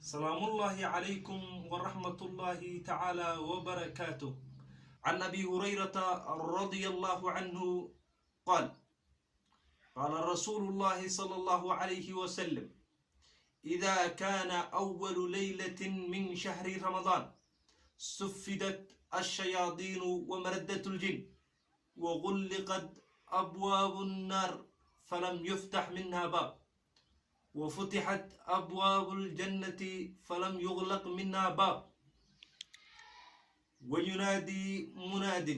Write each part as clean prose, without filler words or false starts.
Salaamullaahi calaykum waraxmatullaahi tacaala wabarakaatuh. Can Abi Hurayrata radia Allahu canhu qaal, qaala rasuulu llahi sala Allahu calayhi wasalam: إذا كان أول ليلة من شهر رمضان صفدت الشياطين ومردت الجن وغلقت أبواب النار فلم يفتح منها باب، وفتحت أبواب الجنة فلم يغلق منها باب، وينادي مناد: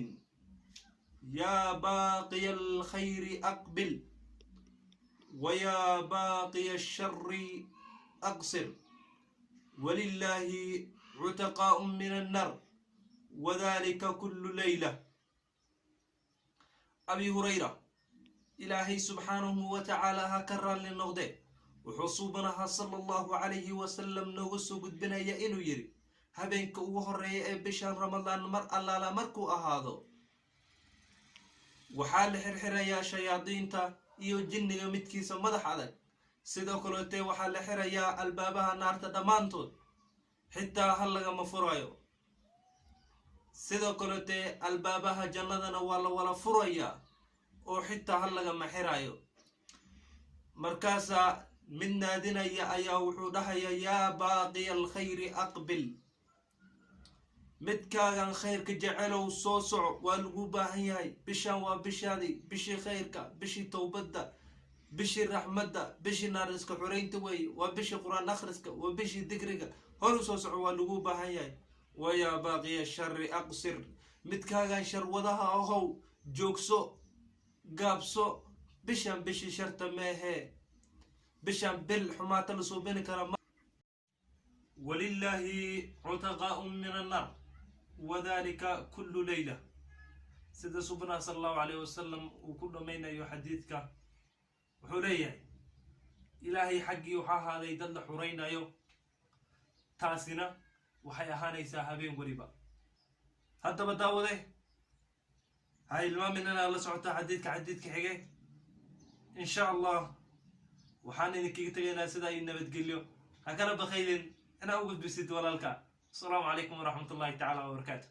يا باغي الخير أقبل، ويا باغي الشر أقصر، ولله عتقاء من النار، وذلك كل ليلة. Abi Hurayra, Ilaahay subxaanahu wa tacaala ha ka raalli noqde, wuxuu Suubanaha sala Allahu calayhi wasalam nooga soo gudbinaya inuu yidhi: habeenka ugu horeeya ee bishan Ramadaan mar allaala markuu ahaado, waxaa la xirxirayaa shayaadiinta iyo jinniga midkiisa madax adag. Sidoo kaleete waxaa la xirayaa albaabaha naarta dhammaantood, xitaa hal lagama furayo. Sidoo kaleete albaabaha jannadana waa la wala furayaa oo xitaa hal lagama xirayo. Markaasaa mid naadinaya ayaa wuxuu dhahayaa: "Yaa baaqiya alkhayri aqbil", midkaagan khayrka jecelow, soo soco, waa lagu baahan yahay. Bishan waa bishaadii, bishii khayrka, bishii towbadda, bishii raxmadda, bishii naar iska xoreynta weeye, waa bishii Qur-aan akhriska, waa bishii dikriga. Hor u soo soco, waa lagu baahan yahay. "Wayaa baaqiya shari aqsir", midkaagan sharwadaha ahow, joogso, gaabso. Bishan bishii sharta meehee, bishan bil xumaata la suubini kara. "Walilaahi cutaqaa'un min annaar, wadalika kullu leyla". Sida Subnaa sala Allahu alayh wasalam uu ku dhammaynayo xadiidka, wuxuu leeyahay: Ilaahay xaggii waxaa ahaaday dad la xuraynayo, taasina waxay ahaanaysaa habeen weliba. Haddaba daawade, ha ilmaamin inaad la socota xadiidka xige, insha Allah. Waxaan idinkaga tegaynaa sidaa iyo nabadgelyo. Ha kala bakaylin inaa u gudbisid walaalka. Asalaamu calaykum waraxmat ullahi tacaala wabarakaatu.